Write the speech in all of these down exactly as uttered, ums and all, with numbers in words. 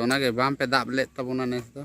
ᱚᱱᱟᱜᱮ ᱵᱟᱝ ᱯᱮ ᱫᱟᱵ ᱞᱮᱫ ᱛᱟᱵᱚᱱᱟ ᱱᱮᱥ ᱫᱚ᱾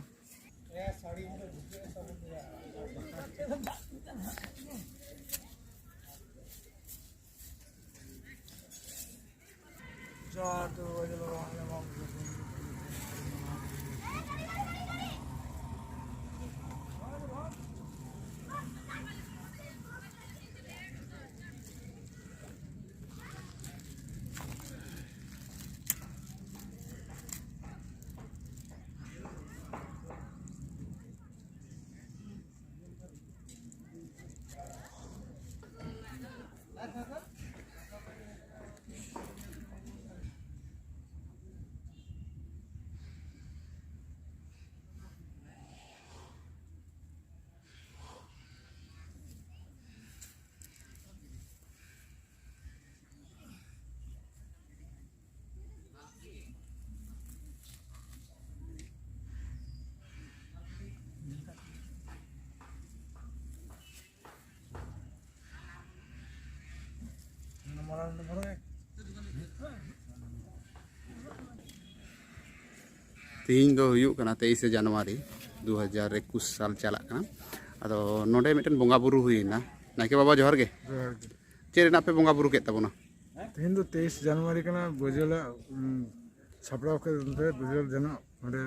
ᱛᱮᱦᱮᱧ ᱫᱚ ᱦᱩᱭᱩᱜ ᱠᱟᱱᱟ ᱛᱮᱭᱤᱥᱮ ᱡᱟᱱᱩᱣᱟᱨᱤ ᱫᱩ ᱦᱟᱡᱟᱨ ᱮᱠᱩᱥ ᱥᱟᱞ ᱪᱟᱞᱟᱜ ᱠᱟᱱᱟ᱾ ᱟᱫᱚ ᱱᱚᱰᱮ ᱢᱤᱫᱴᱮᱱ ᱵᱚᱸᱜᱟ ᱵᱩᱨᱩ ᱦᱩᱭᱮᱱᱟ᱾ ᱱᱟᱭᱠᱮ ᱵᱟᱵᱟ, ᱡᱚᱦᱟᱨ ᱜᱮ᱾ ᱡᱚᱦᱟᱨ ᱜᱮ᱾ ᱪᱮᱫ ᱨᱮᱱᱟᱜ ᱯᱮ ᱵᱚᱸᱜᱟ ᱵᱩᱨᱩ ᱠᱮᱫ ᱛᱟᱵᱚᱱᱟ? ᱛᱮᱦᱮᱧ ᱫᱚ ᱛᱮᱭᱤᱥ ᱡᱟᱱᱩᱣᱟᱨᱤ ᱠᱟᱱᱟ, ᱵᱟᱹᱡᱟᱹᱞᱟᱜ, ᱩᱢ, ᱥᱟᱯᱲᱟᱣ ᱠᱮᱫ ᱛᱮ ᱵᱟᱹᱡᱟᱹᱞ ᱡᱮᱱᱚ ᱱᱚᱰᱮ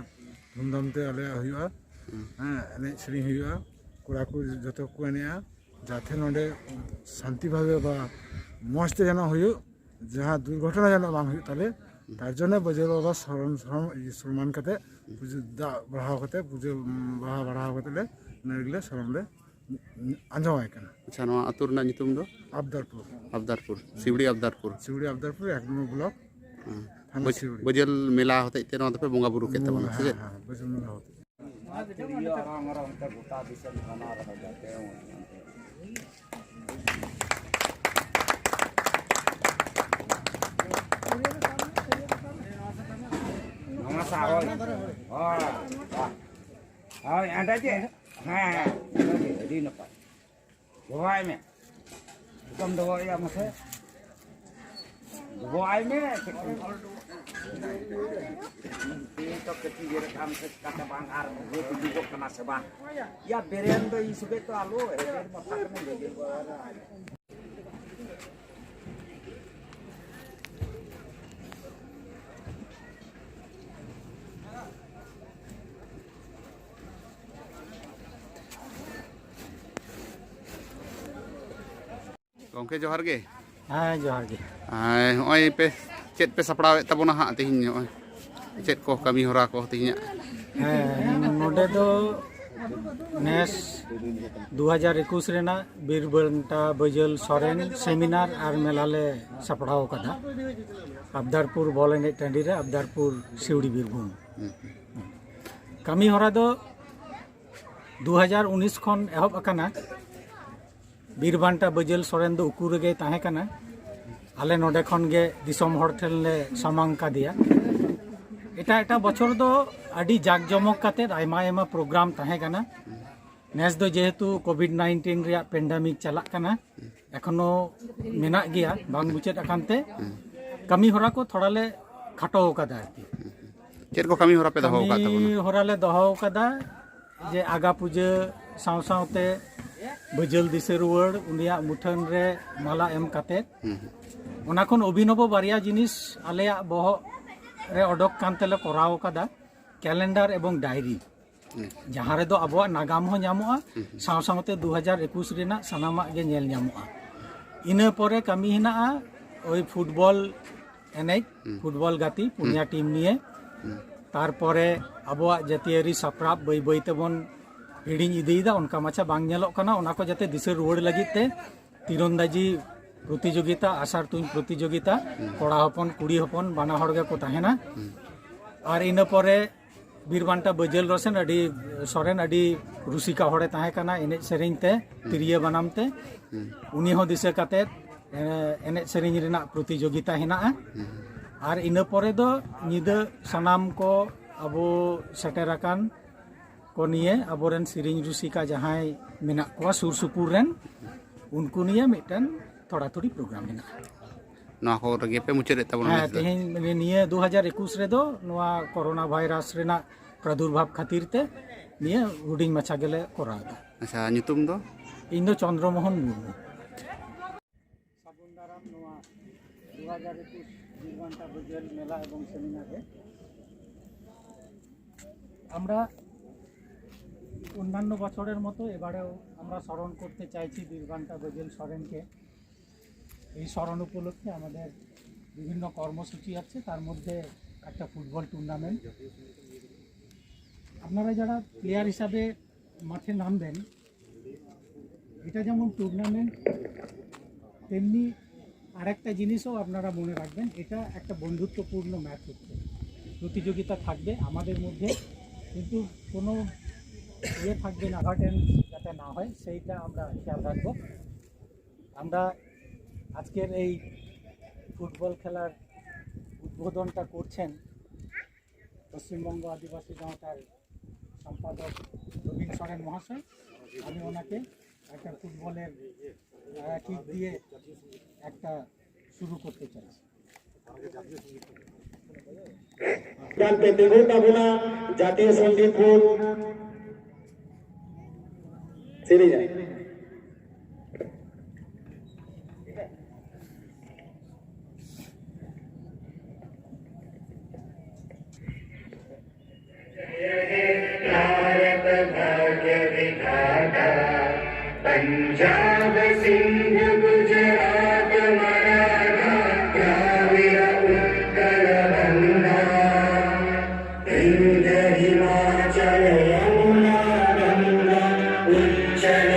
ᱫᱷᱩᱢᱫᱷᱟᱢ ᱛᱮ ᱟᱞᱮᱭᱟᱜ ᱦᱩᱭᱩᱜᱼᱟ᱾ ᱦᱮᱸ, ᱮᱱᱮᱡ ᱥᱮᱨᱮᱧ ᱦᱩᱭᱩᱜᱼᱟ, ᱠᱚᱲᱟ ᱠᱚ ᱡᱚᱛᱚ ᱠᱚ ᱮᱱᱮᱡᱼᱟ, ᱡᱟᱛᱮ ᱱᱚᱰᱮ ᱥᱟᱱᱛᱤ ᱵᱷᱟᱵᱮ ᱵᱟ ᱢᱚᱡᱽ ᱛᱮ ᱡᱮᱱᱚ ᱦᱩᱭᱩᱜ, ᱡᱟᱦᱟᱸ ᱫᱩᱨᱜᱷᱚᱴᱚᱱᱟ ᱡᱮᱱᱚ ᱵᱟᱝ ᱦᱩᱭᱩᱜ ᱛᱟᱞᱮ, ᱛᱟᱨ ᱡᱚᱱᱱᱚ ᱵᱟᱹᱡᱟᱹᱞ ᱵᱟᱵᱟ ᱥᱚᱨᱚᱱ, ᱥᱚᱨᱚᱱ, ᱤᱭᱟᱹ, ᱥᱚᱱᱢᱟᱱ ᱠᱟᱛᱮ ᱯᱩᱡᱟᱹ ᱫᱟᱜ ᱵᱟᱲᱦᱟᱣ ᱠᱟᱛᱮ, ᱯᱩᱡᱟᱹ, ᱩᱢ, ᱵᱟᱦᱟ ᱵᱟᱲᱦᱟᱣ ᱠᱟᱛᱮ ᱞᱮ ᱤᱱᱟᱹ ᱨᱮᱜᱮ ᱞᱮ ᱥᱚᱨᱚᱱ ᱞᱮ ᱟᱸᱡᱚᱢᱟᱭ ᱠᱟᱱᱟ᱾ ᱟᱪᱪᱷᱟ, ᱱᱚᱣᱟ ᱟᱹᱛᱩ ᱨᱮᱱᱟᱜ ᱧᱩᱛᱩᱢ ᱫᱚ? ᱟᱵᱫᱟᱨᱯᱩᱨ᱾ ᱟᱵᱫᱟᱨᱯᱩᱨ, ᱥᱤᱣᱲᱤ ᱟᱵᱫᱟᱨᱯᱩᱨ᱾ ᱥᱤᱣᱲᱤ ᱟᱵᱫᱟᱨᱯᱩᱨ, ᱮᱠ ᱱᱚᱢᱵᱚᱨ ᱵᱞᱚᱠ, ᱦᱮᱸ᱾ ᱛᱷᱟᱱᱟ ᱵᱟᱹᱡ-, ᱥᱤᱣᱲᱤ᱾ ᱵᱟᱹᱡᱟᱹᱞ ᱢᱮᱞᱟ ᱦᱚᱛᱮᱡ ᱛᱮ ᱱᱚᱣᱟ ᱫᱚᱯᱮ ᱵᱚᱸᱜᱟ ᱵᱩᱨᱩ ᱠᱮᱫ ᱛᱟᱵᱚᱱᱟ, ᱥᱮ ᱪᱮᱫ? ᱦᱮᱸ, ᱦᱮᱸ, ᱵᱟᱹᱡᱟᱹᱞ ᱢᱮᱞᱟ ᱦᱚᱛᱮᱡ ᱛᱮ᱾ ᱱᱚᱣᱟ ᱥᱟᱦᱟ ᱦᱳᱭ᱾ ᱦᱳᱭ᱾ ᱦᱳᱭ, ᱚᱸᱰᱮ ᱜᱮ᱾ ᱦᱮᱸ, ᱦᱮᱸ, ᱚᱸᱰᱮ ᱜᱮ, ᱟᱹᱰᱤ ᱱᱟᱯᱟᱭ᱾ ᱫᱚᱦᱚᱣᱟᱭ ᱢᱮ᱾ ᱪᱮᱫ ᱠᱚᱢ ᱫᱚᱦᱚᱭᱟ ᱢᱟᱥᱮ? ᱫᱚᱦᱚᱣᱟᱭ ᱢᱮ᱾ ᱪᱮᱫ ᱠᱚᱢ ᱠᱟᱹᱴᱤᱡ ᱜᱮ ᱨᱮᱠᱷᱟᱱ ᱥᱮ ᱪᱤᱠᱟᱛᱮ ᱵᱟᱝ ᱟᱨ ᱵᱷᱩᱜᱟᱹᱜ ᱩᱰᱩᱠᱚᱜ ᱠᱟᱱᱟ ᱥᱮ ᱵᱟᱝ? ᱭᱟ, ᱵᱮᱨᱮᱱ ᱫᱚ ᱤᱧ ᱥᱚᱸᱜᱮ ᱛᱚ ᱟᱞᱚ ᱮᱵᱮᱨ ᱢᱟ ᱯᱷᱟᱸᱠ ᱢᱮ ᱞᱟᱹᱜᱤᱫ᱾ ᱜᱚᱢᱠᱮ, ᱡᱚᱦᱟᱨ ᱜᱮ᱾ ᱦᱮᱸ, ᱡᱚᱦᱟᱨ ᱜᱮ᱾ ᱦᱮᱸ, ᱦᱚᱸᱜᱼᱚᱭ ᱯᱮ, ᱪᱮᱫ ᱯᱮ ᱥᱟᱯᱲᱟᱣᱮᱫ ᱛᱟᱵᱚᱱᱟ ᱦᱟᱸᱜ ᱛᱮᱦᱮᱧ? ᱱᱚᱜᱼᱚᱭ ᱪᱮᱫ ᱠᱚ ᱠᱟᱹᱢᱤ ᱦᱚᱨᱟ ᱠᱚ ᱛᱮᱦᱮᱧᱟᱜ? ᱦᱮᱸ, ᱱᱚᱰᱮ ᱫᱚ ᱱᱮᱥ ᱫᱩ ᱦᱟᱡᱟᱨ ᱮᱠᱩᱥ ᱨᱮᱱᱟᱜ ᱵᱤᱨ ᱵᱟᱱᱴᱟ ᱵᱟᱹᱡᱟᱹᱞ ᱥᱚᱨᱮᱱ ᱥᱮᱢᱤᱱᱟᱨ ᱟᱨ ᱢᱮᱞᱟ ᱞᱮ ᱥᱟᱯᱲᱟᱣ ᱟᱠᱟᱫᱟ ᱟᱵᱫᱟᱨᱯᱩᱨ ᱵᱚᱞ ᱮᱱᱮᱡ ᱴᱟᱺᱰᱤ ᱨᱮ, ᱟᱵᱫᱟᱨᱯᱩᱨ, ᱥᱤᱣᱲᱤ, ᱵᱤᱨᱵᱷᱩᱢ᱾ ᱠᱟᱹᱢᱤ ᱦᱚᱨᱟ ᱫᱚ ᱫᱩ ᱦᱟᱡᱟᱨ ᱩᱱᱤᱥ ᱠᱷᱚᱱ ᱮᱦᱚᱵ ᱟᱠᱟᱱᱟ᱾ ᱵᱤᱨ ᱵᱟᱱᱴᱟ ᱵᱟᱹᱡᱟᱹᱞ ᱥᱚᱨᱮᱱ ᱫᱚ ᱩᱠᱩ ᱨᱮᱜᱮᱭ ᱛᱟᱦᱮᱸ ᱠᱟᱱᱟ᱾ ᱟᱞᱮ ᱱᱚᱰᱮ ᱠᱷᱚᱱ ᱜᱮ ᱫᱤᱥᱚᱢ ᱦᱚᱲ ᱴᱷᱮᱱ ᱞᱮ ᱥᱟᱢᱟᱝ ᱠᱟᱫᱮᱭᱟ᱾ ᱮᱴᱟᱜ ᱮᱴᱟᱜ ᱵᱚᱪᱷᱚᱨ ᱫᱚ ᱟᱹᱰᱤ ᱡᱟᱠ ᱡᱚᱢᱚᱠ ᱠᱟᱛᱮᱫ ᱟᱭᱢᱟ ᱟᱭᱢᱟ ᱯᱨᱳᱜᱨᱟᱢ ᱛᱟᱦᱮᱸ ᱠᱟᱱᱟ᱾ ᱱᱮᱥ ᱫᱚ ᱡᱮᱦᱮᱛᱩ ᱠᱳᱵᱷᱤᱰ ᱱᱟᱭᱤᱱᱴᱤᱱ ᱨᱮᱭᱟᱜ ᱯᱮᱱᱰᱮᱢᱤᱠ ᱪᱟᱞᱟᱜ ᱠᱟᱱᱟ, ᱮᱠᱷᱚᱱᱳ ᱢᱮᱱᱟᱜ ᱜᱮᱭᱟ, ᱵᱟᱝ ᱢᱩᱪᱟᱹᱫ ᱟᱠᱟᱱ ᱛᱮ ᱠᱟᱹᱢᱤ ᱦᱚᱨᱟ ᱠᱚ ᱛᱷᱚᱲᱟ ᱞᱮ ᱠᱷᱟᱴᱚ ᱟᱠᱟᱫᱟ ᱟᱨᱠᱤ᱾ ᱪᱮᱫ ᱠᱚ ᱠᱟᱹᱢᱤ ᱦᱚᱨᱟ ᱯᱮ ᱫᱚᱦᱚ ᱟᱠᱟᱫ ᱛᱟᱵᱚᱱᱟ? ᱠᱟᱹᱢᱤ ᱦᱚᱨᱟ ᱞᱮ ᱫᱚᱦᱚ ᱟᱠᱟᱫᱟ ᱡᱮ ᱟᱜᱟ ᱯᱩᱡᱟᱹ ᱥᱟᱶ ᱥᱟᱶᱛᱮ ᱵᱟᱹᱡᱟᱹᱞ ᱫᱤᱥᱟᱹ ᱨᱩᱣᱟᱹᱲ, ᱩᱱᱤᱭᱟᱜ ᱢᱩᱴᱷᱟᱹᱱ ᱨᱮ ᱢᱟᱞᱟ ᱮᱢ ᱠᱟᱛᱮ, ᱦᱩᱸ, ᱦᱩᱸ᱾ ᱚᱱᱟ ᱠᱷᱚᱱ ᱚᱵᱷᱤᱱᱚᱵᱚ ᱵᱟᱨᱭᱟ ᱡᱤᱱᱤᱥ ᱟᱞᱮᱭᱟᱜ ᱵᱚᱦᱚᱜ ᱨᱮ ᱚᱰᱚᱠ ᱠᱟᱱ ᱛᱮᱞᱮ ᱠᱚᱨᱟᱣ ᱟᱠᱟᱫᱟ, ᱠᱮᱞᱮᱱᱰᱟᱨ ᱮᱵᱚᱝ ᱰᱟᱭᱨᱤ, ᱦᱩᱸ᱾ ᱡᱟᱦᱟᱸ ᱨᱮᱫᱚ ᱟᱵᱚᱣᱟᱜ ᱱᱟᱜᱟᱢ ᱦᱚᱸ ᱧᱟᱢᱚᱜᱼᱟ, ᱦᱩᱸ, ᱦᱩᱸ᱾ ᱥᱟᱶ ᱥᱟᱶᱛᱮ ᱫᱩ ᱦᱟᱡᱟᱨ ᱮᱠᱩᱥ ᱨᱮᱱᱟᱜ ᱥᱟᱱᱟᱢᱟᱜ ᱜᱮ ᱧᱮᱞ ᱧᱟᱢᱚᱜᱼᱟ᱾ ᱤᱱᱟᱹ ᱯᱚᱨᱮ ᱠᱟᱹᱢᱤ ᱦᱮᱱᱟᱜᱼᱟ ᱳᱭ ᱯᱷᱩᱴᱵᱚᱞ ᱮᱱᱮᱡ, ᱦᱩᱸ᱾ ᱯᱷᱩᱴᱵᱚᱞ ᱜᱟᱛᱮ, ᱦᱩᱸ᱾ ᱯᱩᱱᱭᱟ ᱴᱤᱢ ᱱᱤᱭᱮ᱾ ᱦᱩᱸ᱾ ᱛᱟᱨᱯᱚᱨᱮ ᱟᱵᱚᱣᱟᱜ ᱡᱟᱹᱛᱤᱭᱟᱹᱨᱤ ᱥᱟᱯᱲᱟᱣ ᱵᱟᱹᱭ ᱵᱟᱹᱭ ᱛᱮᱵᱚᱱ ᱦᱤᱲᱤᱧ ᱤᱫᱤᱭᱮᱫᱟ, ᱚᱱᱠᱟ ᱢᱟᱪᱷᱟ ᱵᱟᱝ ᱧᱮᱞᱚᱜ ᱠᱟᱱᱟ, ᱚᱱᱟ ᱠᱚ ᱡᱟᱛᱮ ᱫᱤᱥᱟᱹ ᱨᱩᱣᱟᱹᱲ ᱞᱟᱹᱜᱤᱫ ᱛᱮ ᱛᱤᱨᱚᱱᱫᱟᱡᱤ ᱯᱨᱚᱛᱤᱡᱳᱜᱤᱛᱟ, ᱟᱥᱟᱨ ᱛᱩᱧ ᱯᱨᱚᱛᱤᱡᱳᱜᱤᱛᱟ, ᱦᱩᱸ᱾ ᱠᱚᱲᱟ ᱦᱚᱯᱚᱱ, ᱠᱩᱲᱤ ᱦᱚᱯᱚᱱ, ᱵᱟᱱᱟ ᱦᱚᱲ ᱜᱮᱠᱚ ᱛᱟᱦᱮᱱᱟ᱾ ᱦᱩᱸ᱾ ᱟᱨ ᱤᱱᱟᱹ ᱯᱚᱨᱮ ᱵᱤᱨ ᱵᱟᱱᱴᱟ ᱵᱟᱹᱡᱟᱹᱞ ᱨᱚᱥᱮᱱ ᱟᱹᱰᱤ, ᱥᱚᱨᱮᱱ ᱟᱹᱰᱤ ᱨᱩᱥᱤᱠᱟ ᱦᱚᱲᱮ ᱛᱟᱦᱮᱸ ᱠᱟᱱᱟ, ᱮᱱᱮᱡ ᱥᱮᱨᱮᱧ ᱛᱮ, ᱦᱩᱸ᱾ ᱛᱤᱨᱭᱳ ᱵᱟᱱᱟᱢ ᱛᱮ᱾ ᱦᱩᱸ᱾ ᱩᱱᱤ ᱦᱚᱸ ᱫᱤᱥᱟᱹ ᱠᱟᱛᱮᱫ, ᱮ, ᱮᱱᱮᱡ ᱥᱮᱨᱮᱧ ᱨᱮᱱᱟᱜ ᱯᱨᱚᱛᱤᱡᱳᱜᱤᱛᱟ ᱦᱮᱱᱟᱜᱼᱟ᱾ ᱦᱩᱸ᱾ ᱟᱨ ᱤᱱᱟᱹ ᱯᱚᱨᱮ ᱫᱚ ᱧᱤᱫᱟᱹ ᱥᱟᱱᱟᱢ ᱠᱚ ᱟᱵᱚ ᱥᱮᱴᱮᱨ ᱟᱠᱟᱱ ᱠᱚ ᱱᱤᱭᱮ ᱟᱵᱚᱨᱮᱱ ᱥᱮᱨᱮᱧ ᱨᱩᱥᱤᱠᱟ ᱡᱟᱦᱟᱸᱭ ᱢᱮᱱᱟᱜ ᱠᱚᱣᱟ ᱥᱩᱨ ᱥᱩᱯᱩᱨ ᱨᱮᱱ, ᱩᱱᱠᱩ ᱱᱤᱭᱮ ᱢᱤᱫᱴᱮᱱ ᱛᱷᱚᱲᱟ ᱛᱷᱩᱲᱤ ᱯᱨᱳᱜᱨᱟᱢ ᱢᱮᱱᱟᱜᱼᱟ᱾ ᱱᱚᱣᱟ ᱠᱚ ᱨᱮᱜᱮ ᱯᱮ ᱢᱩᱪᱟᱹᱫᱮᱫ ᱛᱟᱵᱚᱱᱟ ᱦᱮᱸ, ᱱᱮᱥ ᱫᱚ? ᱛᱮᱦᱮᱧ ᱱᱤᱭᱟᱹ ᱫᱩ ᱦᱟᱡᱟᱨ ᱮᱠᱩᱥ ᱨᱮᱫᱚ ᱱᱚᱣᱟ ᱠᱳᱨᱳᱱᱟ ᱵᱷᱟᱭᱨᱟᱥ ᱨᱮᱱᱟᱜ ᱯᱨᱟᱫᱩᱨᱵᱷᱟᱵᱽ ᱠᱷᱟᱹᱛᱤᱨ ᱛᱮ ᱱᱤᱭᱟᱹ ᱦᱩᱰᱤᱧ ᱢᱟᱪᱷᱟ ᱜᱮᱞᱮ ᱠᱚᱨᱟᱣ ᱮᱫᱟ᱾ ᱟᱪᱪᱷᱟ, ᱧᱩᱛᱩᱢ ᱫᱚ? ᱤᱧ ᱫᱚ ᱪᱚᱱᱫᱨᱚ ᱢᱳᱦᱚᱱ ᱢᱩᱨᱢᱩ᱾ ᱥᱟᱹᱜᱩᱱ ᱫᱟᱨᱟᱢ ᱱᱚᱣᱟ ᱫᱩ ᱦᱟᱡᱟᱨ ᱮᱠᱩᱥ ᱵᱤᱨᱵᱟᱱᱴᱟ ᱵᱟᱹᱡᱟᱹᱞ ᱢᱮᱞᱟ ᱮᱵᱚᱝ ᱥᱮᱢᱤᱱᱟᱨ ᱨᱮ᱾ আমরা অন্যান্য বছরের মতো এবারেও আমরা স্মরণ করতে চাইছি বীরবান্তা গজেল সরেনকে। এই স্মরণ উপলক্ষে আমাদের বিভিন্ন কর্মসূচি আছে, তার মধ্যে একটা ফুটবল টুর্নামেন্ট। আপনারা যারা প্লেয়ার হিসাবে মাঠে নামবেন, এটা যেমন টুর্নামেন্ট, তেমনি আরেকটা জিনিসও আপনারা মনে রাখবেন, এটা একটা বন্ধুত্বপূর্ণ ম্যাচ হচ্ছে, প্রতিযোগিতা থাকবে আমাদের মধ্যে, কিন্তু কোনো ইয়ে থাকবে না, আনসার্টেন যাতে না হয়, সেইটা আমরা খেয়াল রাখবো। আমরা আজকের এই ফুটবল খেলার উদ্বোধনটা করছেন পশ্চিমবঙ্গ আদিবাসী গাঁওতার সম্পাদক রবীন সরেন মহাশয়। আমি ওনাকে একটা ফুটবলের কিক দিয়ে একটা শুরু করতে চাইছি। ᱜᱟᱱ ᱛᱮ ᱛᱤᱸᱜᱩᱱ ᱛᱟᱵᱚᱱᱟ ᱡᱟᱛᱤᱭᱚ ᱥᱚᱝᱜᱤᱛ ᱵᱚᱱ ᱥᱮᱨᱮᱧᱟ᱾ भारत भाग्य विधाता, पंजाब सिंध गुजरात मराठा, द्राविड़ उत्कल गंगा, विंध्य हिमाचल यमुना गंगा, उच्चल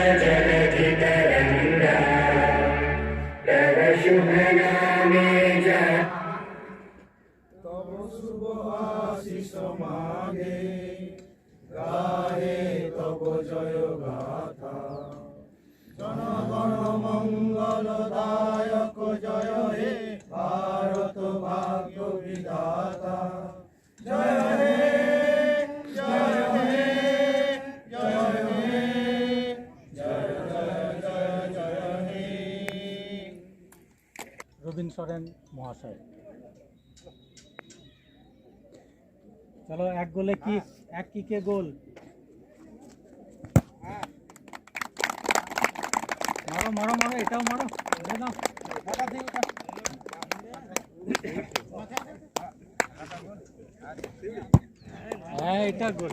মহাশয়। চলো, এক গোলে কিক, এক কিকে গোল। মারো, মারো, মারো, এটাও মারো। উড়ে দাও। হ্যাঁ, এটা গোল।